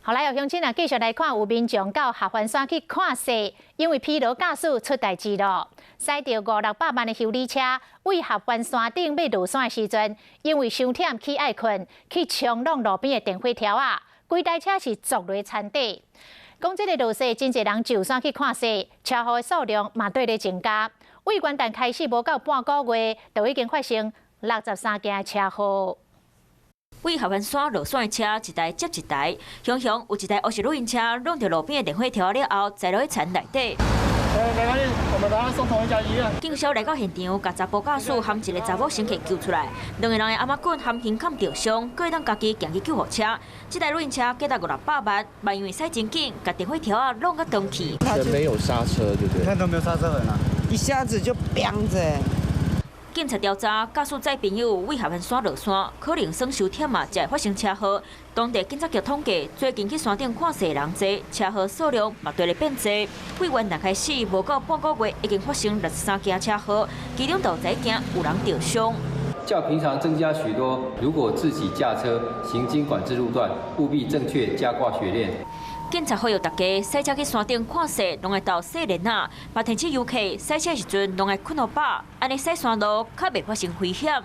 好來，鄉親啊，繼續來看有民眾到合歡山去看雪，因為疲勞駕駛出代誌囉，駛著五六百萬的修理車，對合歡山頂欲落山的時陣，因為傷忝起愛睏，去衝挵路邊的電火柱仔，規台車是砸落田底。講這个落雪，真濟人上山去看雪，車禍的數量嘛綴咧增加。對元旦開始無夠半個月，就已經發生63件的車禍。對合歡山落山的車一台接一台，雄雄有一台烏色露營車挵著路邊的電火柱了後，栽落去田內底。沒關係，我們把他送同一家醫院。警消來到現場，共查埔駕駛含一个查某乘客救出來，兩個人的頷仔骨含胸坎著傷，閣會當家己行去救護車。這台露營車價值五六百萬，嘛因為駛真緊，共電火柱仔挵甲斷去。全沒有剎車，對不對？看都沒有剎車痕啊！一下子就砰子。警察調查，駕駛載朋友對合歡山落山，可能耍傷忝啊，才會發生車禍。當地警察局統計，最近去山頂看雪的人濟，車禍數量嘛綴咧變濟。對元旦開始，無夠半個月，已經發生63件車禍，其中就十一件有人著傷。較平常增加許多。如果自己駕車行經管制路段，務必正確加掛雪鏈。警察呼籲大家，駛車去山頂看雪，攏愛戴雪鏈仔，嘛提醒遊客駛車時陣攏愛睏予飽，按呢駛山路較袂發生危險。